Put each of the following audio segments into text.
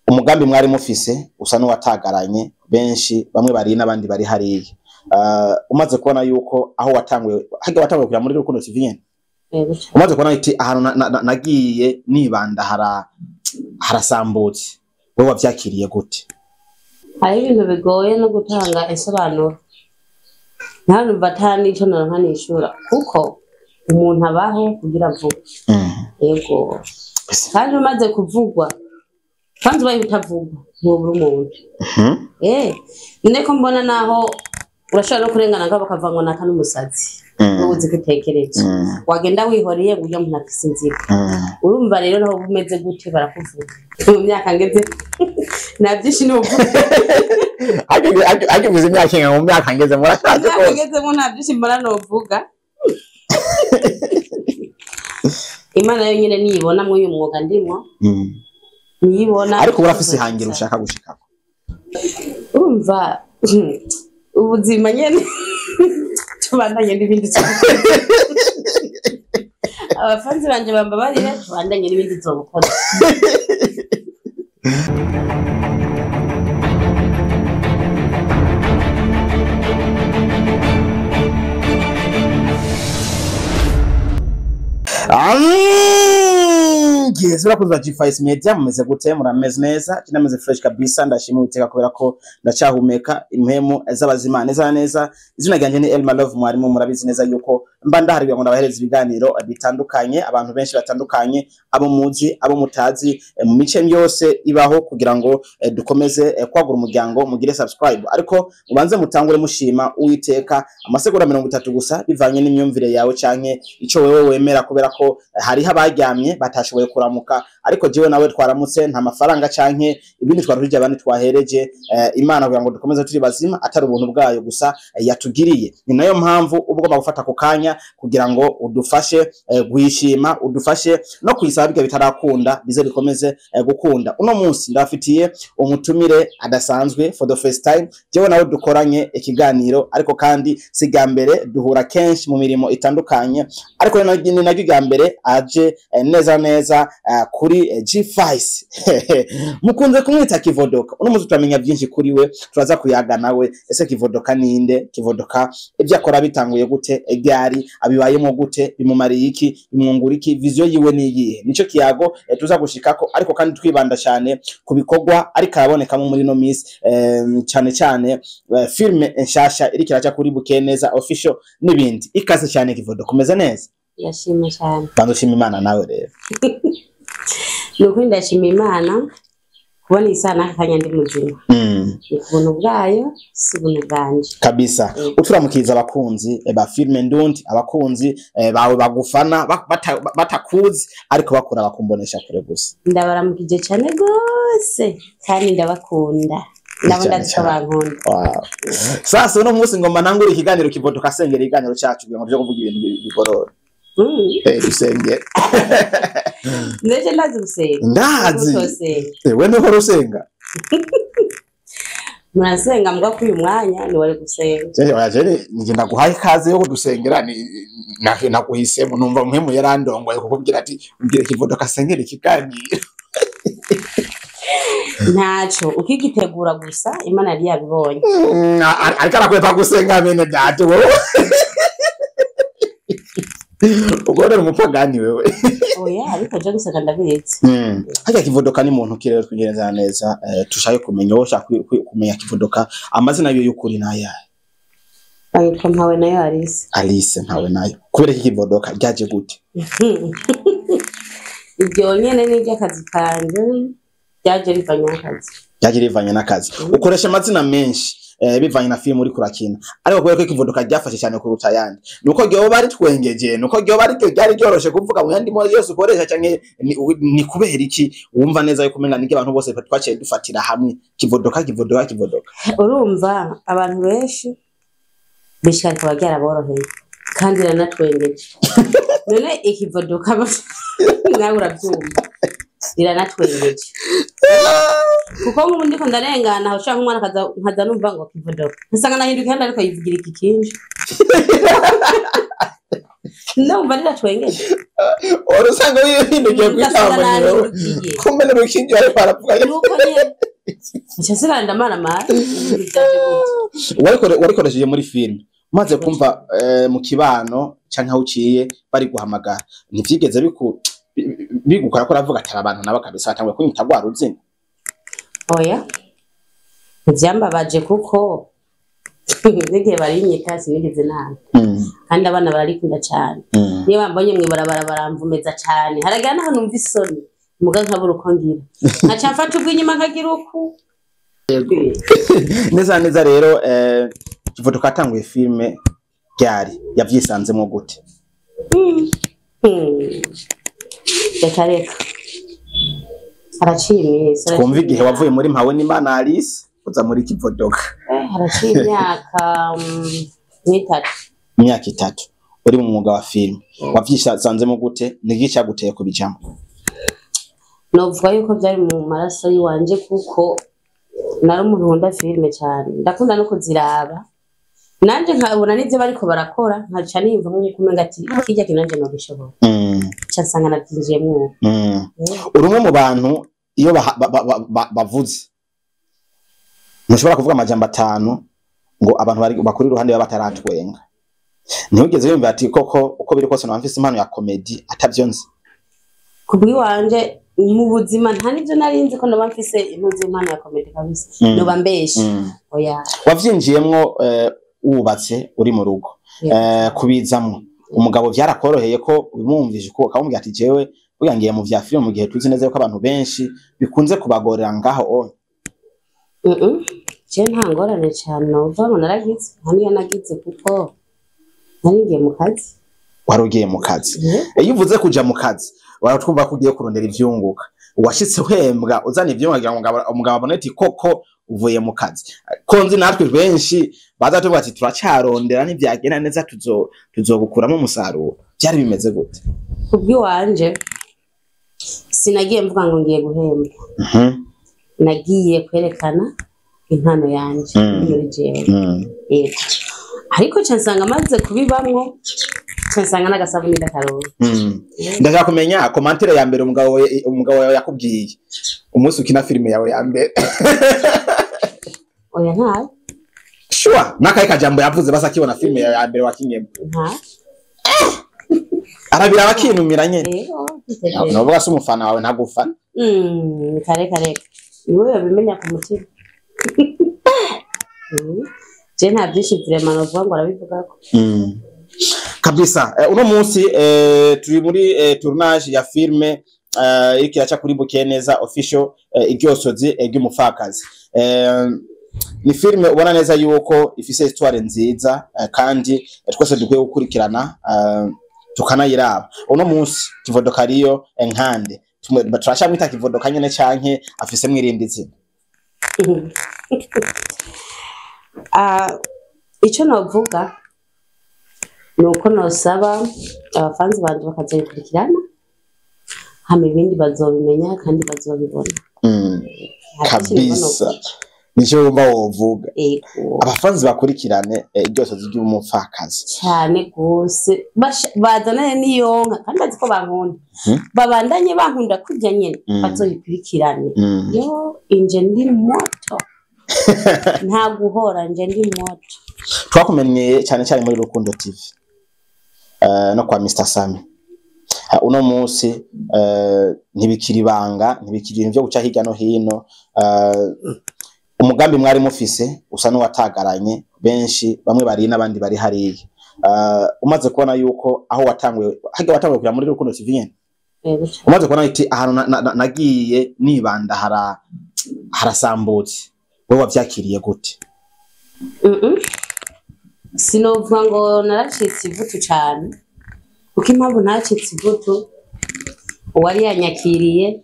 Umugambi mwari mufise usa n'uwatagaranye, benshi bamwe bari n'abandi bari hariya. Umaze kubona yuko aho watanguye, harya watanguye kuja muri Rukundo TV nyene, umaze kubona iti ahantu nagiye nibanda harasambutse, wewe wavyakiriye gute? Hari ibintu bigoye no gutanga insobanuro, nta numva ata n'ico noronka nishura, kuko umuntu abaho kugira avuge. Yego, kandi umaze kuvugwa, kandi ubaye utavugwa ntubura umuntu. None ko mbona naho urashobora no kurengana ngabo bakavuga ngo naka n'umusazi, wowe uzi ko utekereje, wagenda wihoreye ngo ujye umuntu afise inzigo. Urumva rero naho umeze gute barakuvuga. Mu myaka ngeze nta byinshi novuga. Agivuze imyaka ingana, mu myaka ngeze murashaje Imyaka rwose. ngezemo nta byinshi mbona novuga. Imana yo nyene niyibona muri uyu mwuga ndimwo, niyibona. Ariko urafise ihangiro ushaka gushikako? Urumva ubuzima nyene tubandanye n'ibindi, abafanzi banje bambabarire, tubandanye n'ibindi nzobukora. Yes, urakoze wa G5 Media, mumeze gute? Murameze neza? Kinameze fresh kabisa, ndashima Uwiteka kubera ko ndacyahumeka impemu z'abazima neza na neza. Izina ryanje ni Elma Love mwarimu, murabizi neza yuko mba ndahari kugira ngo ndabahereze ibiganiro bitandukanye, abantu benshi batandukanye, abo muzi, abo mutazi, mu mice yose ibaho, kugira ngo dukomeze kwagura umuryango. Mugire subscribe, ariko mubanze mutangure mushima Uwiteka amasegonda 30 gusa, bivanye n'imyumvire yawe canke ico wewe wemera, kubera ko hariho abaryamye batashoboye kuramuka, ariko jewe nawe twaramutse, nta mafaranga canke ibindi twaruhije abandi twahereje Imana kugira ngo dukomeze turi bazima, atari ubuntu bwayo gusa yatugiriye. Ni nayo mpamvu uba ugomba gufata ako kanya kugira ngo udufashe guhishima, udufashe no kwisaba birya bitarakunda bize bikomeze gukunda. Uno munsi ndabafitiye umutumire adasanzwe, for the first time jewe nawe dukoranye ikiganiro, ariko kandi si bwa mbere, duhura kenshi mu mirimo itandukanye, ariko ni naryo rya mbere aje neza neza kuri G5. Mukunze kumwita Kivodoka. Uno munsi turamenya byinshi kuri we, turaza kuyaga nawe. Ese Kivodoka ninde? Kivodoka ibyo akora bitanguye gute? Ryari abibayemo gute? Bimumariye iki? Bimwungura iki? Vision yiwe ni iyihe? Nico kiyago tuza gushikako, ariko kandi twibanda cyane ku bikorwa ariko arabonekamo muri no miss, cyane cyane filme nshasha iriko iraca kuri Bukeneza Official n'ibindi. Ikaze cyane Kivodoka, umeze neza? Yashimye cyane. Banza ushima Imana nawe rero. Ni ukuri ndashima Imana kubona iyi saha n'aka kanya ndi muzima. Ni ku buntu bwayo, si ubuntu bwanje. Kabisa. Uturamukiriza abakunzi ba filme ndundi, abakunzi bawe bagufana batakuzi ariko bakora bakumbonesha kure gusa. Ndabaramukije cyane rwose kandi ndabakunda, nabo Cyane ndazi ko cyane. bankunda. Wow. Sasa uno munsi ngomba nangure ikiganiro Kivodoka asengera ikiganiro cyacu kugira ngo tuje kuvuga ibintu bigorora. Dusengere. Ndetse ndazi gusenga. Ndazi. Utosenga. We nuhora usenga? Murasenga mbwa ko uyu mwanya ni wari gusenga. Jewe oya, jewe njye ndaguhaye ikaze yo kudusengera, ni naguhisemo, numva mpemu yarandongoye kukubwira ati mbwira Kivodoka asengera ikiganiro. Ntaco ukigitegura gusa Imana yari yabibonye. Ariko arakwepa gusenga bene data, wowe ubwo rero umupagani wewe. Oya, ariko je gusenga ndabizi. Harya Kivodoka ni muntu ki rero? Twingereza neza, tushake kumenya, wowe ushaka kumenya Kivodoka amazina yiwe y'ukuri n'ayahe? Bayitwa Mpawe nayo Alice. Alice Mpawe nayo. Kubera iki Kivodoka ryaje gute? Ibyo nyene ni iby'akazi kanje, byaje bivanye n'akazi. Ryaje rivanye n'akazi. Ukoresha amazina menshi bivanye na filime uriko urakina, ariko kubera ko Kivodoka ryafashe cyane kuruta ayandi, nuko ryoba ritwengeje, nuko ryoba ari ryari ryoroshe kuvuga mu yandi yose ukoresha, canke ni kubera iki wumva neza yuko umenga nibyo abantu bose twaciye dufatira hamwe Kivodoka, Kivodoka, Kivodoka? Urumva abantu benshi bishika rikaba ryaraboroheye kandi riranatwengeje. None ikivodoka nawe urabyumva, riranatwengeje, kuko nk'ubu ndiko ndarengana aho ushaka nk'umwana nkaza numva ngo kivodoka, nsanga nahinduka kandi ariko yivugira iki kinji. Ndumva riratwengeje. Wari usanga wihindukiye Ugasanga kwitamba niwe. nahindukiye. Kumbe n'urukingi bariko baravuga. Nuko nyene nca nsigara ndamaramara, ibintu vyaje gute? Warikoresheje muri filime, umaze kumva mu kibano canke aho uciye bari guhamagara, ntivyigeze bigukora ko aravuga ati abantu nabo kabisa batanguye kunyita rwa ruzina? Oya, ntivyambabaje kuko n'igihe barinyita sinigeze nanga, kandi abana bararikunda cane. Niyo bambonye mw'ibarabara baramvumeza cane, haragira naho numva isoni muga nkabura uko ngira, nkaca mfata ubw'inyuma nkagira uku. Neza neza rero, Kivodo katanguye filime ryari? Yavyisanzemwo gute? Reka reka, haraciye iminsi, haraciye Twumva igihe imyaka. wavuye muri Mpawe n'Imana Alice uza muri Kivodoka. Haraciye imyaka nk'itatu. Imyaka 3 uri mu mwuga wa filime, wavyisanzemo gute? Niki cyaguteye kubijamo? Novuga yuko byari mu maraso yiwanje, kuko nari umuntu nkunda filime cyane, ndakunda no kuziraba nanje nkabona n'ivyo bariko barakora, nkaca niyumvamwo nkuko umenga ati kirya kintu nanje nobishobora, nca nsanga navyinjiyemwo. Uri umwe mu bantu iyo bavuze ntushobora kuvuga amajambo 5 ngo abantu bari bakuri iruhande baba bataratwenga. Ntiwigeze wiyumva ati koko uko biri kose naba mfise impano ya comedy atavyo nzi? Kubw'iwanje mu buzima nta n'ivyo nari nzi ko noba mfise impuzu impano ya comedy kabisa, noba mbeshe, oya. Wavyinjiyemwo wubatse, uri mu rugo, kubizamwo umugabo vyarakoroheye ko ubimwumvise ko ukamubwira ati jewe burya ngiye mu vya filime, mu gihe tuzi neza yuko abantu benshi bikunze kubagorera ngaho on? Je nta ngorane cane novuga ngo naragize, nta niyo nagize kuko nari ngiye mu kazi. Wari ugiye mu kazi. Iyo uvuze kuja mu kazi waratwumva ko ugiye kurondera ivyunguka. Washitse uhembwa, uzana ivyunguka kugira ngo umugabo abone ati koko uvuye mu kazi. Ko nzi natwe benshi baza tuvuga ati turacarondera, ntivyagenda neza tuzogukuramo umusaruro. Vyari bimeze gute? Kubw'iwanje sinagiye mvuga ngo ngiye guhembwa, nagiye kwerekana impano yanje muri jewe. Yego, ariko nca nsanga maze kubibamwo, nca nsanga n'agasabuni k'akarongo. Ndashaka kumenya commentaire ya mbere umugabo wawe yakubwiye umunsi ukina filime yawe ya mbere. Oya, ntayo. Sure, nakaye kajambo yavuze basa akibona filime yawe ya mbere wakinyemo? Ntayo. Arabira abakinumira nyene? Yego. Novuga se umufana wawe ntagufana? Kare kare, niwe babimenya ku mutima. Je nta byinshi vraiment novuga ngo arabivugako. Kabisa, uno munsi turi muri tournage ya filme iriko iraca kuri Bukeneza Official, Iryosozi ry'umupfakazi. Ni filme ubona neza yuko ifise histoire nziza, kandi twese dukwiye gukurikirana, tukanayiraba. Uno munsi Kivodoka ariyo nkande turacamwita Kivodoka nyene canke afisemwo irindi zina? Ah, ico novuga ni uko nosaba abafanzi banje bakazobikurikirana, hama ibindi bazobimenya kandi bazobibona. Nta byinshi numva Kabisa. novuga. Nico wumva wovuga? Ego. Abafanzi bakurikirane Iryosozi ry'umupfakazi. Cyane gose. Bazanane n'iyonka kandi bazi ko bankunda, babandanye bankunda kurya nyene, bazoyikurikirane. Yo inje ndi moto, nta guhora, nje ndi moto. Twakumenyeye cyane cyane muri Rukundo TV no kwa Mr Sami. Uno munsi ntibikiri ibanga, ntibikiri ibintu byo guca hirya no hino. Umugambi mwari mufise usa n'uwatagaranye benshi, bamwe bari n'abandi bari hariya. Umaze kubona yuko aho watanguye, harya watanguye kuja muri Rukundo TV nyene? Yego cane. Umaze kubona iti ahantu nagiye nibanda harasambutse, wowe wavyakiriye gute? Sinovuga ngo naracitse ivutu cane, kuko impamvu ntacitse ivutu, uwari yanyakiriye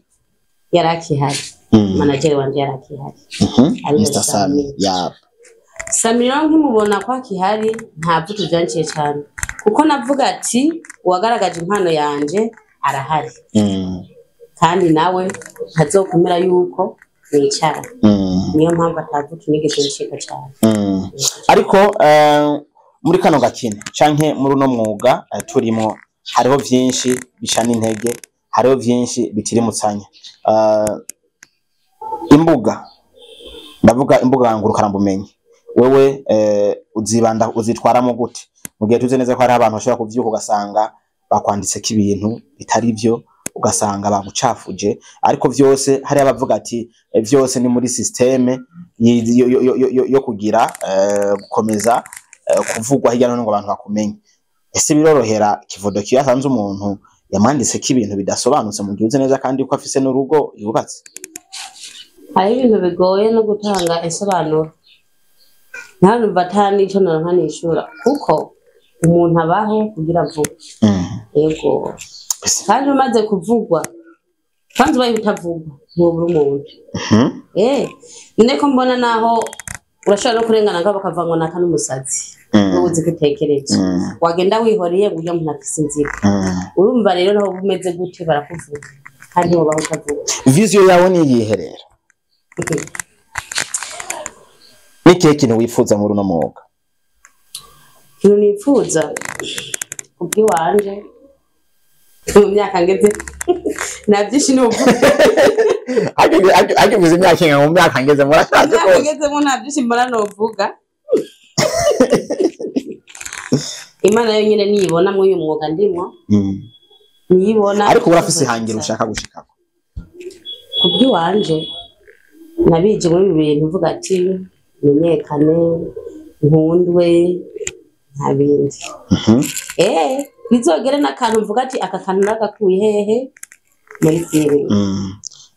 yari akihari, manageri wanje yari akihari, ariwe Mr Sami. Sami. Ya. Sami rero nkimubona ko akihari nta vutu vyanciye cane, kuko navuga ati uwagaragaje impano yanje arahari, kandi nawe ntazokumira yuko nicara. Niyo mpamvu atavutu nigeze ncika cane. Ariko Muri kano gakino canke muri uno mwuga turimo, hariho vyinshi bicana intege, hariho vyinshi bitirimutsanya. Imbuga, ndavuga imbuga ngurukanabumenyi, wewe uzibanda uzitwaramo gute mu gihe tuzi neza ko hariho abantu bashobora kuvyuka ugasanga bakwanditseko ibintu bitari vyo, ugasanga bagucafuje, ariko vyose hari abavuga ati vyose ni muri système yo kugira gukomeza kuvugwa hirya no hino ngo abantu bakumenye. Ese birorohera Kivodoka iyo asanze umuntu yamwanditseko ibintu bidasobanutse, mu gihe uzi neza kandi ko afise n'urugo yubatse? Hariho ibintu bigoye no gutanga insobanuro, nta numva ata n'ico noronka nishura, kuko umuntu abaho kugira avuge. Yego. Kandi umaze kuvugwa, kwanza ubaye utavugwa ntubura umuntu. None ko mbona naho urashobora no kurengana ngabo bakavuga ngo naka n'umusazi, wowe uzi ko utekereje, wagenda wihoreye ngo urya muntu afise inzigo. Urumva rero naho umeze gute barakuvuga, kandi ntiwobaho utavuga. Vision yawe ni iyihe rero? Ni ikihe kintu wifuza muri uno mwuga? Ikintu nifuza kubw'iwanje mu myaka ngeze, nta byinshi novuga. Agivuze imyaka ingana, mu myaka ngeze murashaje Imyaka rwose. ngezemo nta byinshi mbona novuga. Imana yonyine niyibona muri uyu mwuga ndimwo, niyibona. Ariko urafise ihangiro ushaka gushikako? Kubw'iwanje nabije muri ibi bintu mvuga ati menyekane, nkundwe, nta bindi. Bizogere n'akantu mvuga ati aka kantu nagakuye hehe? Muri filime.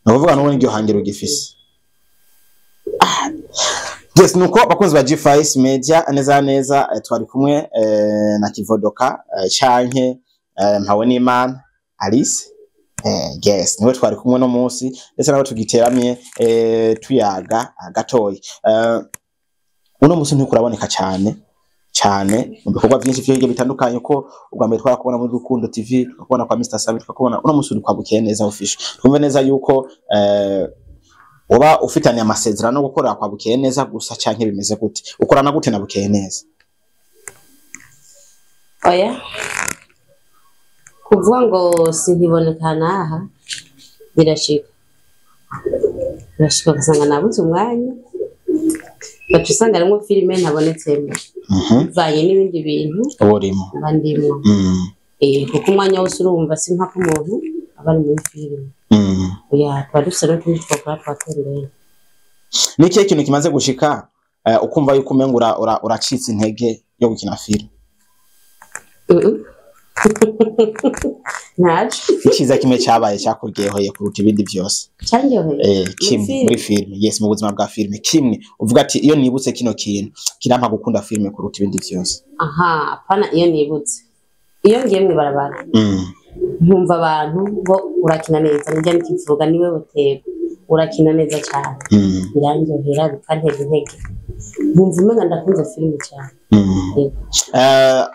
Ni ukuvuga n'ubu niryo hangiro ugifise. Yes, nuko bakunzi ba G5 Media, neza neza twari kumwe na Kivodoka canke Mpawenimana Alice. Yes, niwe twari kumwe no munsi, ndetse nawe tugiteramye tuyaga gatoyi. Uno munsi ntuko uraboneka cyane cyane mu bikorwa byinshi vy'iryo bitandukanye, ko ubwa mbere twarakubona muri Rukundo TV, tukakubona kwa Mr Sabi, tukakubona uno munsi uri kwa Bukeye Neza Official. Twumve neza yuko uba ufitanye amasezerano yo gukorera kwa Bukeye Neza gusa, canke bimeze gute? Ukorana gute na Bukeye Neza? Oya, kuvuga ngo sinkiboneka naha, birashika, birashika ugasanga nabuze umwanya, gaca usanga harimwo filime ntabonetsemo, bivanye n'ibindi bintu Uba urimo. mba ndimwo. Kuko umwanya wose urumva si mpaka umuntu aba ari muri filime. Oya, tuba dufise n'utundi twakora twatembera. Ni ikihe kintu kimaze gushika ukumva yuko umengo uracitse intege yo gukina filime? Ntaco. Iciza kimwe cyabaye cyakuryoheye kuruta ibindi byose? Candyoheye? Kimwe. Filime? Muri filime, yes, mu buzima bwa filime, kimwe uvuga ati iyo nibutse kino kintu kirampa gukunda filime kuruta ibindi byose. Aha, apana iyo nibutse, iyo ngiye mw'ibarabara nkumva abantu ngo urakina neza, nijya nikivuga niwe butego, urakina neza cyane, birandyohera, bikantera intege, nkumva umenga ndakunze filime cyane. Yego.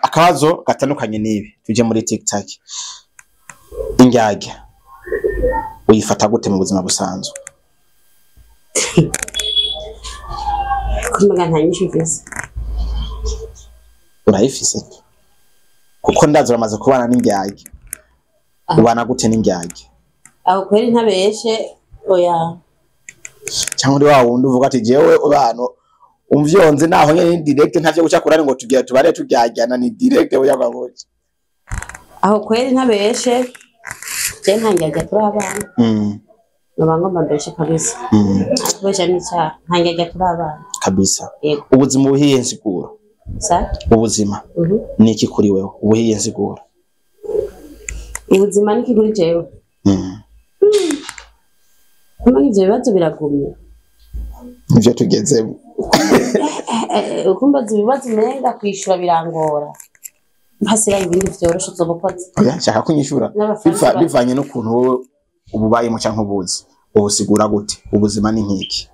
Akabazo gatandukanye n'ibi, tuje muri TikTok. Indyarya uyifata gute mu buzima busanzwe? Kumenga nta nyinshi mfise. Urayifise, kuko ndazi uramaze kubana n'indyarya. Ubana gute n'indyarya? Aho kweri ntabeshe, oya. Cyangwa uri wa wundi uvuga ati jewe abantu umvyonze naho nyene ni direct, ntavyo guca kurari ngo tugira tubare turyajyana, ni direct oya kwagoje? Aho kweri ntabeshe, je nta ndyarya turi abana. Noba ngomba mbeshe kabisa. Kubesha n'icyaha, nta ndyarya turi abana. Kabisa. Yego. Ubuzima ubuhiye nsiguro? Sa? Ubuzima ni iki kuri wewe? Ubuhiye nsiguro? Ubuzima ni iki kuri jewe? Kuma ivyo bibazo biragumye. Nivyo tugezemo. Ukumbaza ibibazo umenga kwishura birangora, mpasira ibindi vyoroshe uzoba ukoze. Oya, shaka kunyishura. N'abafaransa Bivanye n'ukuntu wowe ububayemo canke ubuzi, ubusigura gute? Ubuzima ni nk'iki?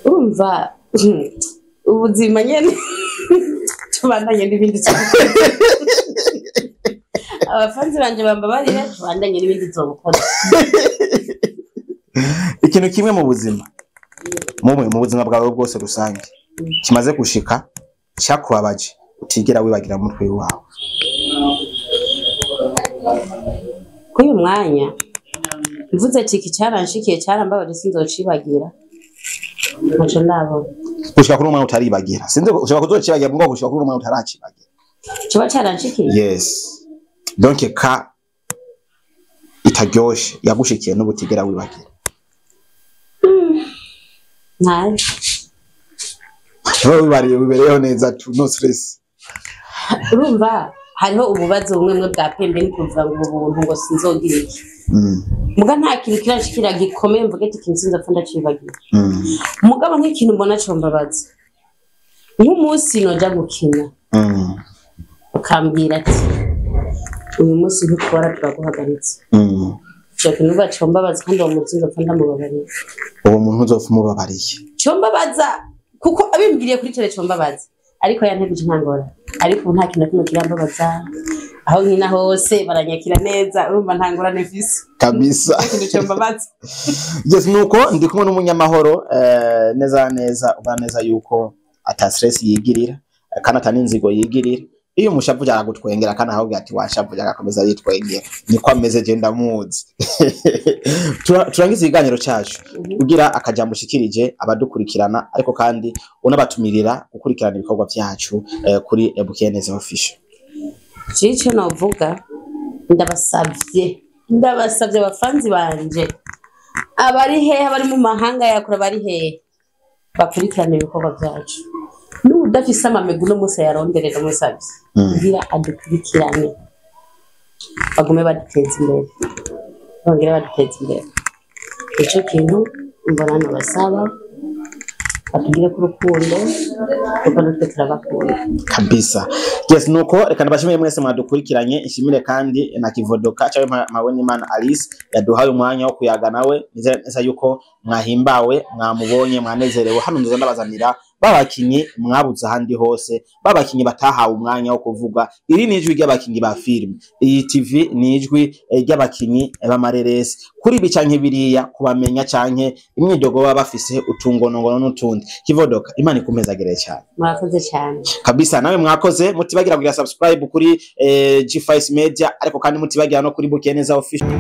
Urumva ubuzima nyene, tubandanye n'ibindi, abafanzi banje bambabarire, tubandanye n'ibindi uzoba ukoze. Ikintu kimwe mu buzima, mumwe mu buzima bwawe bwose rusange, kimaze gushika cyakubabaje Utigera wibagira mu mutwe wawe. Kuri uyu mwanya mvuze ati iki cyaranshikiye, cyarambabaje, sinzocibagira, ntaco ndabona. Gushika kuri uno mwanya utaribagira, sinzi ushobora kuzocibagira, mugabo gushika kuri uno mwanya utaracibagira. Coba caranshikiye. Yes, donc ka itaryoshe yagushikiye n'ubu utigera wibagira. Ntayo. Wowe wibariye, wibereyeho neza tu, no stress. Urumva hariho ububazo bumwe bumwe bwa pembeni, kuvuga ngo ubu buntu ngo sinzogira iki. Muga nta kintu kiranshikira gikomeye mvuge ati ikintu sinzapfa ndacibagira. Mugabo nk'ikintu mbona combabaza, nk'umunsi noja gukina, ukambwira ati uyu munsi ntukora, turaguhagaritse. Ico kintu uba combabaza, kandi uwo munsi nzopfa ndamubabarira. Uwo muntu uzopfa umubabariye. Combabaza kuko abimbwiriye kuri tele combabaza, ariko yantegeje nta ngorane. Ariko ubu nta kintu na kimwe kirambabaza, aho nkina hose baranyakira neza, urumva nta ngorane mfise. Kabisa. Nta kintu combabaza. Yes, nuko ndi kumwe n'umunyamahoro, neza neza ubona neza yuko ata stress yigirira, kandi ata n'inzigo yigirira. Iyo umushavuye aragutwengera, kandi ahubwo ati washavuye agakomeza yitwengera, niko ameze, je ndamuzi. Turangiza ikiganiro cacu ugira akajambo ushikirije abadukurikirana, ariko kandi unabatumirira gukurikirana ibikorwa vyacu kuri Bukeneza Official. Ico novuga, ndabasavye, ndabasavye abafanzi banje, abari hehe, abari mu mahanga yakure, abari hehe, bakurikirana ibikorwa vyacu. N'udafise amamega uno munsi ayaronderera, musavye kugira adukurikirane, bagume baduteza imbere, bongere baduteza imbere. Ico kintu mbona nobasaba, batugire ku rukundo, kuko natwe turabakunda. Kabisa. Yes, nuko reka ndabashimire mwese mwadukurikiranye, nshimire kandi na Kivodoka cyangwa Mpawenimana Alice yaduhaye umwanya wo kuyaga nawe. Nizera neza yuko mwahimbawe, mwamubonye, mwanezerewe. Hano nzoza ndabazanira babakinyi mwabuze ahandi hose, babakinyi batahawe umwanya wo kuvuga. Iri ni ijwi ry'abakinyi ba filime, iyi TV ni ijwi ry'abakinyi b'amareresi. Kuri ibi canke biriya, kubamenya canke imyidogo baba bafise, utungonongono n'utundi. Kivodoka, Imana ikumezagire cyane. Murakoze cyane. Kabisa, nawe mwakoze. Mutibagira kugira subscribe kuri G5 Media, ariko kandi mutibagira no kuri Bukeneza Official.